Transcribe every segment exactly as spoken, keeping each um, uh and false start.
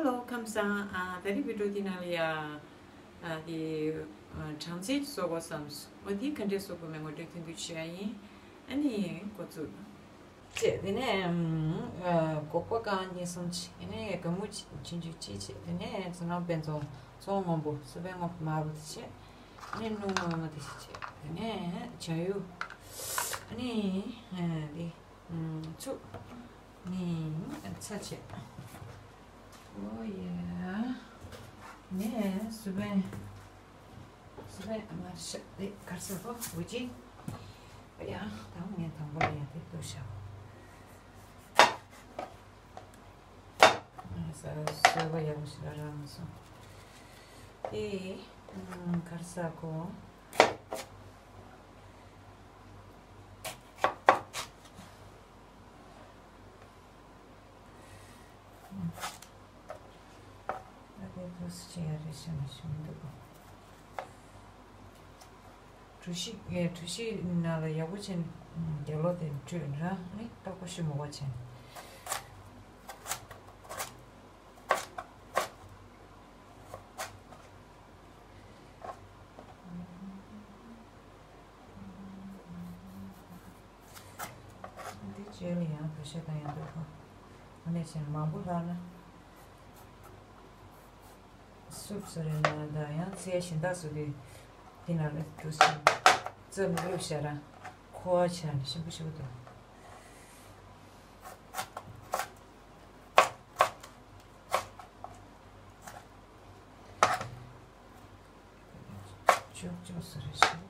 Hello ཁམས་བཟང་། ཨ་ད་རིང་བི་ཌིའོ་འདི་ནང་ལ་ཡ་ཨ་དེ་ཨ་གྲངས་ཚད་བཟོ་དགོས་བསམ་སོང་། འོ་དེ་ག་འདྲས་བཟོ་དགོས་མེད་ངོ་སྤྲོད་ཐུང་ཐུང་ཞུ་ཡ་ཡིན། ཨ་ནི་འགོ་བཙུགས་བྱས། དེ་ནས་ཨ་སྒོག་པ་རྐང་གཉིས་གསུམ་བྱས། དེ་ནས་སྒ་སྨུག་ཆུང་ཆུང་གཅིག་བྱས། དེ་ནས་བསོད་ནམས་དཔལ་འཛོམས་བཙོང་སྔོན་པོ་སུ་བན་སྔོན་པོ་དམར་པོ་དེ་བྱས། ཨ་ནི་སྣུམ་སྔོན་མོ་དེ་བྱས། དེ་ནས་བྱ་ཡུ། ཨ་ནི་ཨ་དེ་ཨ་ཚུགས། ནི་ཚ་བྱས། ཨོ་ཡ། ནས་སུ་བན། སུ་བན་མར་ཤ་དེ་གར་ས་གོ་འུ་ཅི། ཨོ་ཡ། ད་ངས་དང་པོ་ལ་ཡ་དེ་ལྟོས་ཤག་ས་སོས་པ་ཡག་པོ་ཞིག་རག་མ་སོང་། དེ་གར་ས་གོ། ཨ་དེ་ཏོག་ཙམ་བྱེད་ཡ་རེད་ཤེས་མ་ཤེས་མི་འདུག་གྲུ་བཞི་ངས་གྲུ་བཞི་ནང་ལ་ཡག་པོ་བྱས་ནས་རྒྱབ་ལོགས་དེ་བྲུས་རང་ནི་ཏག་པོ་ཞིག་མོ་བ་བྱས་ནས། འདི་རྗེས་ལ་ཡང་བེད་སྤྱོད་བཏང་ཡང་འདུག་གོ། ཨ་ནེ་བྱས་ནས་མང་པོ་ལྷག་ན། སུབ་སུ་རེ་ན་ད་ཡང་ཚེ་གཞན་དག་སུ་དེ་དེ་ན་ལ་འདུག་སེ་རྩབ་ནས་བླུགས་བཞག་ར་ཁོ་བ་ཆ་ནས་ཞིམ་པོ་ཞིག་འདུག་ཅོག་ཅོག་སུ་རེ་ཞིག་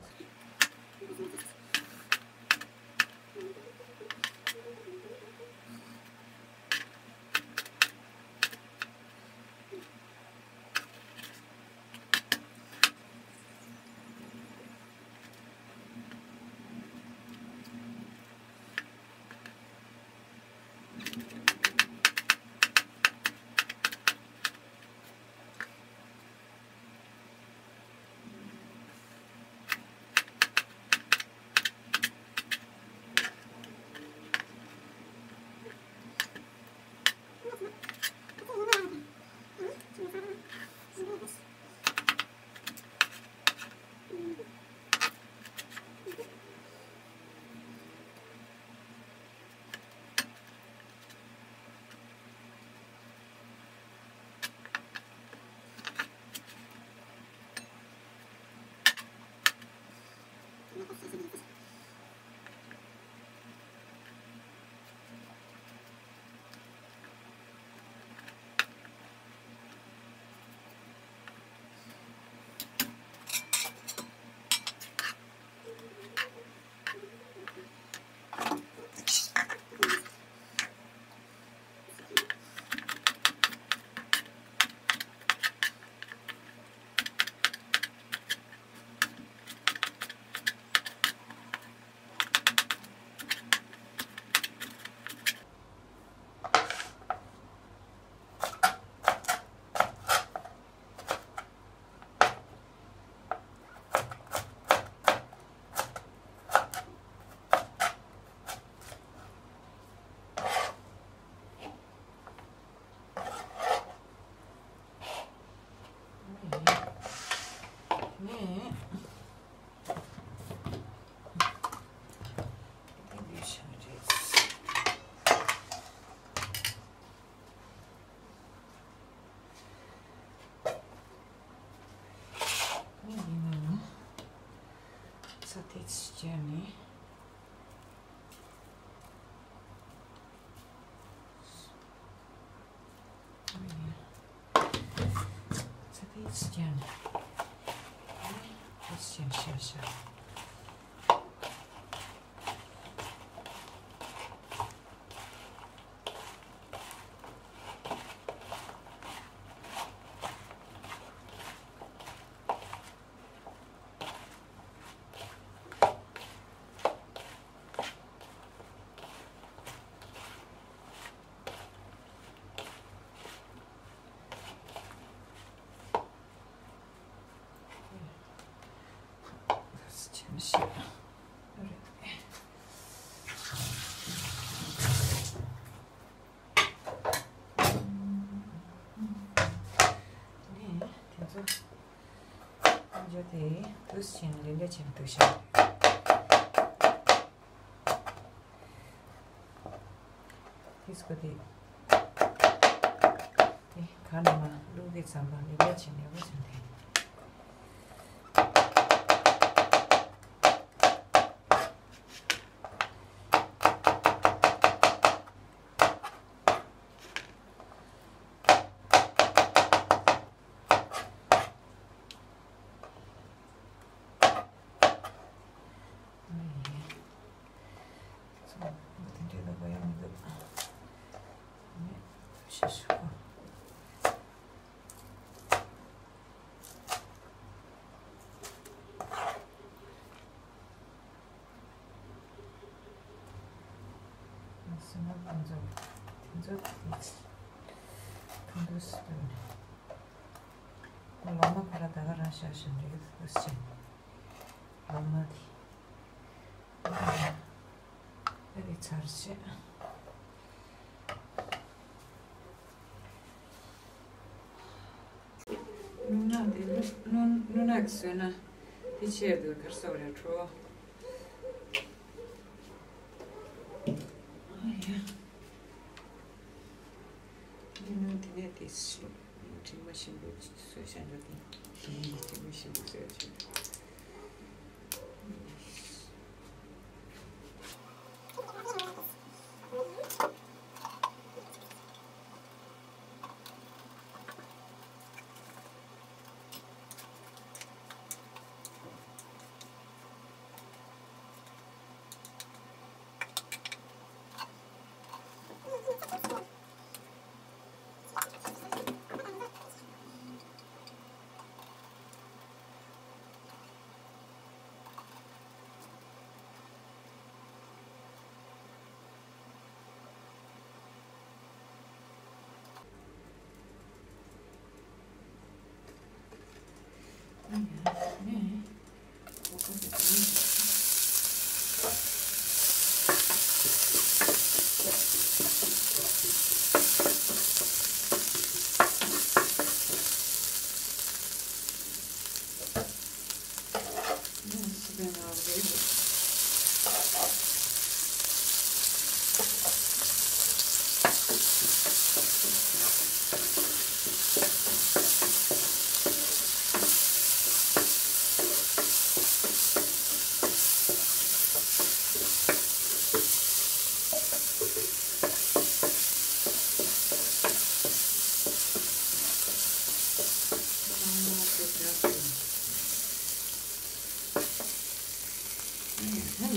ངས། དེ་འདི་བྱ་རེད། ངས་འདི་ནང་ལ་ཚྭ་ཏོག་ཙམ་བརྒྱབ་ནས། ཚྭ་ཏོག་ཙམ་བརྒྱབ་ནས། ཏོག་ཙམ་བཞག་བཞག་ཚོ། ཨ་ཇོ་དེ་དུས་ཆེན་ལས་འདྲ་ཆེན་དུ་ཤར། དེ་སྐོར་དེ། དེ་ག་ནས་མ་བླུག་དེ་ཙམ་པ་ལས་འདྲ་ཆེན་ཡག་པོ་བྱུང་དེ། ཚོ། དེ་འདྲའི་ལོག་པ་ཡང་མི་འདུག་ནས་ཤེས་སོ། སེམས་ནང་ཁོང་ཚོ་དེ་ཚོ་དེ་ཕུན་སུམ་ཚོགས་ནས། ལོ་མ་ཁོ་ར་ད་ག་རང་ཤ་ཞིམ་རེད་ཟེར་བྱས། ལོ་མ་དེ། ཨ་རི་ཚར་བྱས། རླུང་ནག་དེ་རླུང་རླུང་རླུང་ནག་གིས་བཟོས་ན་དེ་ཆེད་དུ་གར་སོགས་རེ་འཕྲོ། ཨ་ཡ། རླུང་ནག་དེ་ནས་དེ་ཞིག་དྲི་མ་ཞིམ་པོ་བཟོས་བྱ་འགྲོ་དེ། དྲི་མ་ཞིམ་པོ་བཟོས་བྱ།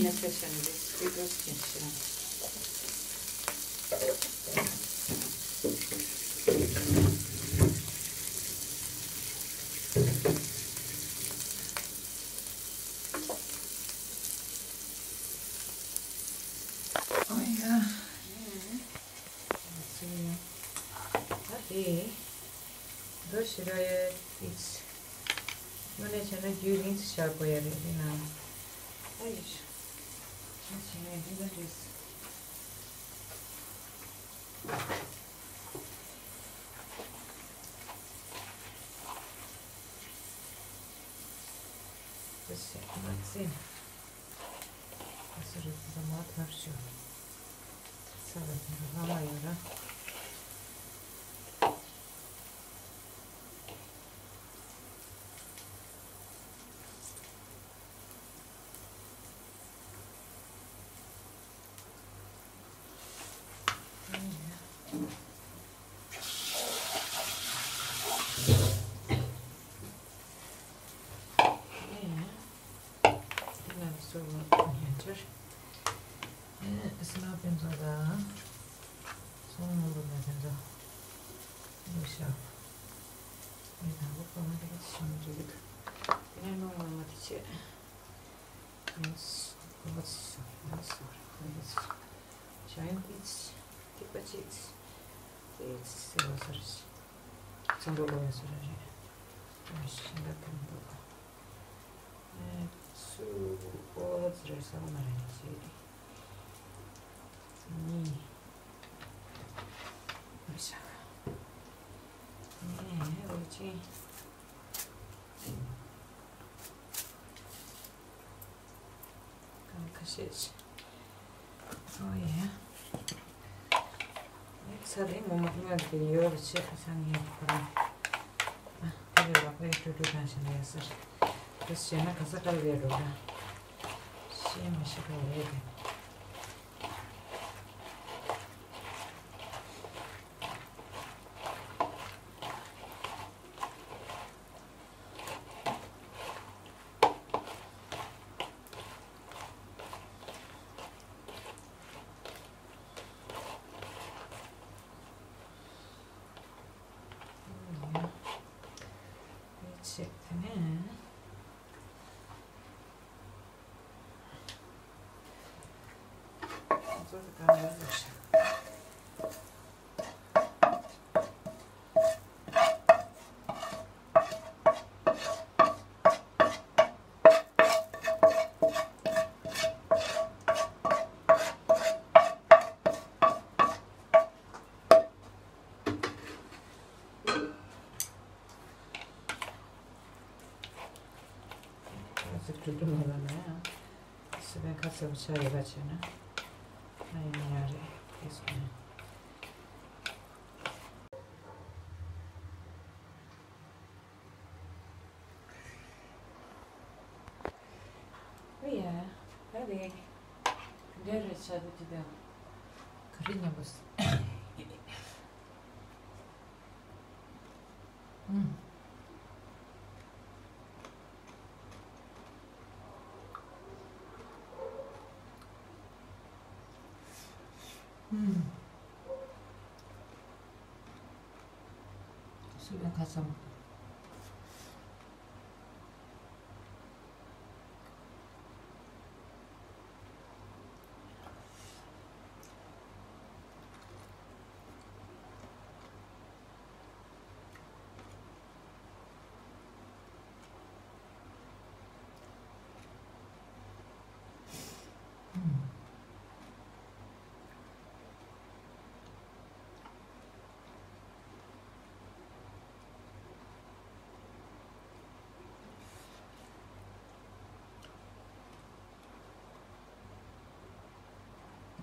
ནས་ཚེ་ཤ་ནི་རེད་སྐྱིད་སྡུག་ཅན་ཤ། ཨོ་ཡ། ད་དེ། འདི་ཞི་ར་ཡ་ཏིས། དངོས་གནས་བྱས་ན་རྒྱུན་རིང་ཙམ་བཞག་དགོས་ཡ་རེད་འདི་ན། ཨ་ཡེ། ང་བྱས་ན་འདི་ལ་རེད། འདི་ཞིག་མ་བརྩིས། ཨ་སི་རི་ཙི་མ་ཐར་ཤོ། ས་ལ་དེ་ལ་ལྷ་མ་ཡོད་ར། དེ་ལ་སོགས་པ་ཉན་ཆར། ཨེ་སི་ན་ཕན་ཚོགས་དང་། སོང་མང་པོ་ན་ཕན་ཚོགས། ལོ་ཤག་ཨེ་དང་པོ་པ་མ་དེ་ག་ཤང་རེད། དེ་ནས་ལོ་མ་མ་དེ་ཆེ། ཨེ་སི་ཨོ་སི་ཨེ་སི་ཨོ་ཨེ་སི། ཞང་ཡང་ཏིས། ཐིག་པ་ཅིག་ཏིས་སེ་བ་སར་ཞིག་ཚོང་པ་ལོ་ཡ་སར་རེད། ཨེ་ཤིང་ད་ཕན་ཚོགས། ཨེ་སུ་ཨོ་ཙི་རེ་ས་མ་རེད་ཅི། ནི། ཨེ་ཤ། ཨེ་ཨོ་ཅི། ཁ་ཤས་ཤིག་ཨོ་ཡ། ཚ་རེད། ངོ་མ་སྔོན་གྱི་ཡོད་པ་ཆེ་ས་ངའི་ཁོ་རང་། ཨ་དེ་ལས་ལག་པས་ཀྲུ་ཀྲུ་གང་ཞིག་ལས་ཟེར། དེ་བྱས་ན་ག་ས་ག་ལ་ཡོད་འགྲོ་ད། ཤེས་མི་ཤེས་པ་རེད་དེ། ཡིན། ཡིན་ཆེད་དེ་ནས། ང་ཚོ་དེ་ག་ནས་ལོག་ཤག་ང་ཚོ་གྲོས་བསྡུར་མེད་པ་ན་ཡང་། སི་པན་ཁ་ཚ་པོ་ཆགས་ཡོད་པ་བྱས་ན། ང་ཡིན་ཡང་རེད། དེ་སོང་ན། ཨོ་ཡ། ད་རེད། འདྲ་རེད་ཆགས་འདུག་ཅི་དང་། ག་རེ་ཉམས་པ། ཨུམ། ཨུམ། སུ་ལ་ཁ་ཚམ།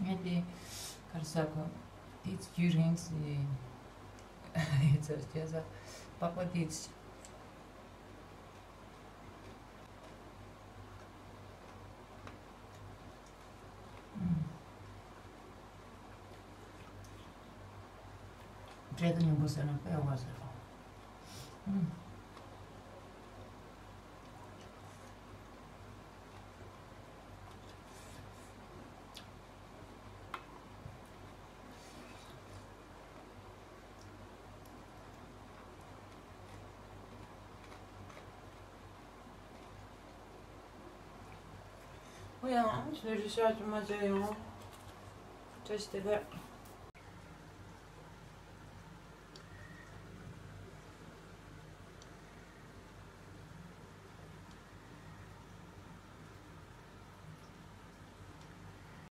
ངས་དེ་ག་རེ་ཟེར་གོ། དེ་རྒྱུན་རིང་སེ་ཚར་བྱས་ས་པགས་པ་དེ། འབྲས་དང་ཉུང་པོ་ཟེར་ན་དཔེ་ཡག་པ་ཟེར་རོ། ཨོ་ཡང་ཚོད་རི་ཤ་ཅུ་མ་བྱས་ཡོང་། བཀྲ་ཤིས་བདེ་ལེགས།